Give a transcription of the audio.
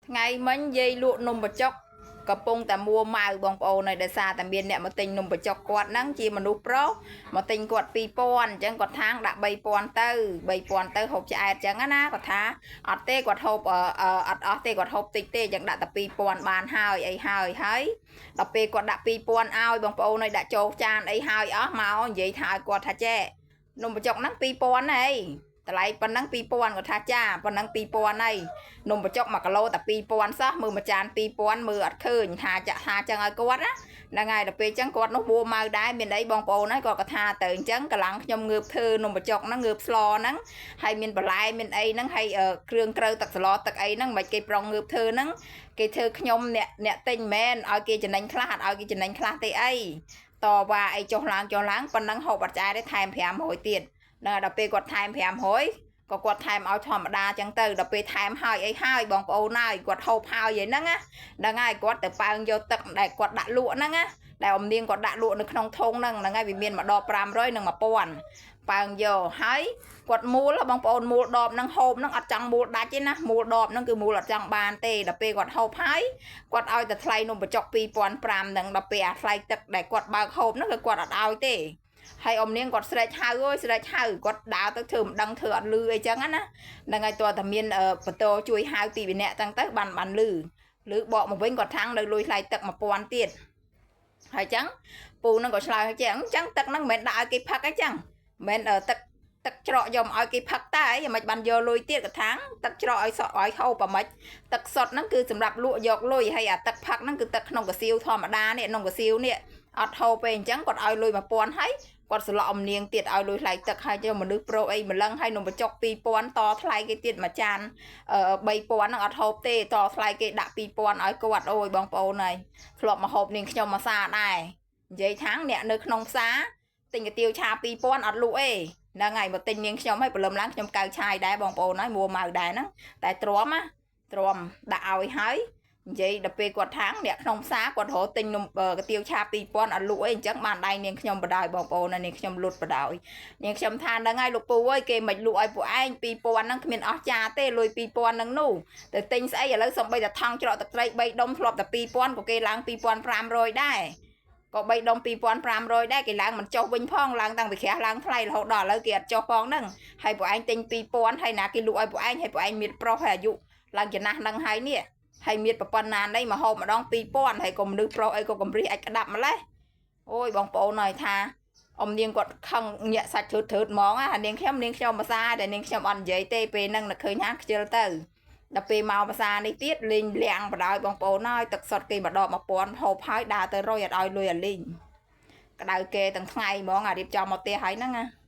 ថ្ងៃមិញយាយលក់នំបញ្ចុកកំពុងតែមួម៉ៅបងប្អូនហើយដោយសារតែមានអ្នកមកទិញនំបញ្ចុកគាត់ហ្នឹងជាមនុស្សប្រុសមកទិញគាត់2000អញ្ចឹងគាត់ថាងដាក់3000ទៅ3000ទៅហូបឆ្អែតអញ្ចឹងណាគាត់ថាអត់ទេគាត់ហូបអត់អស់ទេគាត់ហូបតិចទេអញ្ចឹងដាក់តែ2000បានហើយអីហើយហើយដល់ពេលគាត់ដាក់2000ឲ្យបងប្អូនហើយដាក់ចូលចានអីហើយអស់មកនិយាយថាឲ្យគាត់ថាចេះនំបញ្ចុកហ្នឹង2000ហីតម្លៃប៉ុណ្ណឹង2000គាត់ថាចាប៉ុណ្ណឹង2000ហើយ នំបញ្ចុក1គីឡូតែ2000សោះមើលមួយចាន2000មើលអត់ឃើញថាចាក់ថាចឹងឲ្យគាត់ណាហ្នឹងហើយដល់ពេលចឹងគាត់នោះមួម៉ៅដែរមានអីបងប្អូនហើយគាត់ក៏ថាទៅអញ្ចឹងកម្លាំងខ្ញុំងើបធ្វើនំបញ្ចុកហ្នឹងងើបស្លហ្នឹងហើយមានបន្លែមានអីហ្នឹងហើយគ្រឿងក្រៅទឹកស្លទឹកអីហ្នឹងមិនគេប្រុងងើបធ្វើហ្នឹងគេធ្វើខ្ញុំអ្នកអ្នកទិញមែនឲ្យគេចំណេញខ្លះអត់ឲ្យគេចំណេញខ្លះទេអីតវ៉ាអីចុះឡើងចុះឡើងប៉ុណ្ណឹងហូបអត់ឆ្អែតទេថែម500ទៀតហ្នឹងហើយដល់ពេលគាត់ថែម500ក៏គាត់ថែមឲ្យធម្មតាចឹងទៅដល់ពេលថែមហើយអីហើយបងប្អូនហើយគាត់ហូបហើយអីហ្នឹងណាហ្នឹងហើយគាត់ទៅប៉ើងយកទឹកដែលគាត់ដាក់លក់ហ្នឹងណាដែលអំនាងគាត់ដាក់លក់នៅក្នុងធុងហ្នឹងហ្នឹងហើយវាមានម្ដង500និង1000ប៉ើងយកហើយគាត់មូលបងប្អូនមូលដបហ្នឹងហូបហ្នឹងអត់ចង់មូលដាច់ទេណាមូលដបហ្នឹងគឺមូលអត់ចង់បានទេដល់ពេលគាត់ហូបហើយគាត់ឲ្យតែថ្លៃនំបញ្ចុក2500ហ្នឹងដល់ពេលអាថ្លៃទឹកដែលគាត់បើកហូបហ្នឹងគឺគាត់អត់ឲ្យទេ ហើយអ៊ំនាងគាត់ស្រែកហៅអើយស្រែកហៅគាត់ដើរទៅធ្វើមិនដឹងធ្វើអត់លឺអីចឹងណាហ្នឹងហើយតើតែមានបតោជួយហៅពីរនាក់ចឹងទៅបានបានលឺលឺបកមកវិញគាត់ថាំងនៅលុយថ្លៃទឹក1000ទៀតហើយចឹងពូហ្នឹងក៏ឆ្លើយចឹងចឹងទឹកហ្នឹងមិនមែនដាក់ឲ្យគេផឹកអីចឹងមិនមែនទឹកទឹកច្រកយកមកឲ្យគេផឹកតែអីមិនបានយកលុយទៀតគាត់ថាងទឹកច្រកឲ្យសក់ឲ្យហូបអាម៉េចទឹកសុទ្ធហ្នឹងគឺសម្រាប់លក់យកលុយហើយអាទឹកផឹកហ្នឹងគឺទឹកក្នុងកាសៀវធម្មតានេះក្នុងកាសៀវនេះអត់ហូបទេអញ្ចឹងគាត់ឲ្យលុយ1000ហើយគាត់សន្លក់អំនាងទៀតឲ្យលុយថ្លៃទឹកហើយចុះមនុស្សប្រុសអីម្លឹងហើយនំបញ្ចុក2000តថ្លៃគេទៀតមួយចាន3000ហ្នឹងអត់ហូបទេតថ្លៃគេដាក់2000ឲ្យគាត់អូយបងប្អូនហើយធ្លាប់មកហូបនាងខ្ញុំមកសាដែរនិយាយថាងអ្នកនៅក្នុងផ្សារទិញកាទៀវឆា2000អត់លក់ទេហ្នឹងហើយមកទិញនាងខ្ញុំឲ្យព្រលឹមឡើងខ្ញុំកៅឆាយដែរបងប្អូនហើយមួម៉ៅដែរហ្នឹងតែទ្រាំណាទ្រាំដាក់ឲ្យហើយនិយាយដល់ពេលគាត់ថាងអ្នកក្នុងផ្សារគាត់រកទិញនំកាទៀវឆា2000អត់លក់អីអញ្ចឹងបានដៃនាងខ្ញុំបដ ாய் បងប្អូននាងខ្ញុំលុតបដ ாய் នាងខ្ញុំថាហ្នឹងហើយលោកពូអើយគេមិនលក់ឲ្យពួកឯង2000ហ្នឹងគ្មានអស់ចាទេលុយ2000ហ្នឹងនោះទៅទិញស្អីឥឡូវសំបីតែថង់ច្រកទឹកត្រី3ដុំធ្លាប់តែ2000ក៏គេឡើង2500ដែរក៏3ដុំ2500ដែរគេឡើងមិនចុះវិញផងឡើងតាំងពីក្រាស់ឡើងថ្លៃរហូតដល់ឥឡូវគេអត់ចុះផងហ្នឹងហើយពួកឯងទិញ2000ហើយណាគេលក់ឲ្យពួកឯងហើយពួកឯងមានប្រុសហើយអាយុឡើងចំណាស់ហ្នឹងហើយនេះហើយមានប្រពន្ធណានេះមកហូបម្ដង2000ហើយក៏មនុស្សប្រុសអីក៏កំរិះអាចក្តាប់ម្លេះអូយបងប្អូនហើយថាអ៊ំនាងគាត់ខឹងញាក់សាច់ធឺតធឺតហ្មងណានាងខ្ញុំនាងខ្ញុំភាសាតែនាងខ្ញុំអត់និយាយទេពេលហ្នឹងនឹកឃើញថាខ្ជិលទៅដល់ពេលមកភាសានេះទៀតលេងលៀងបដ ாய் បងប្អូនហើយទឹកសុទ្ធគេមកដក1000ហូបហើយដើរទៅរយអត់ឲ្យលុយអាលីងក្តៅគេទាំងថ្ងៃហ្មងអារៀបចំមកផ្ទះហើយហ្នឹងណា។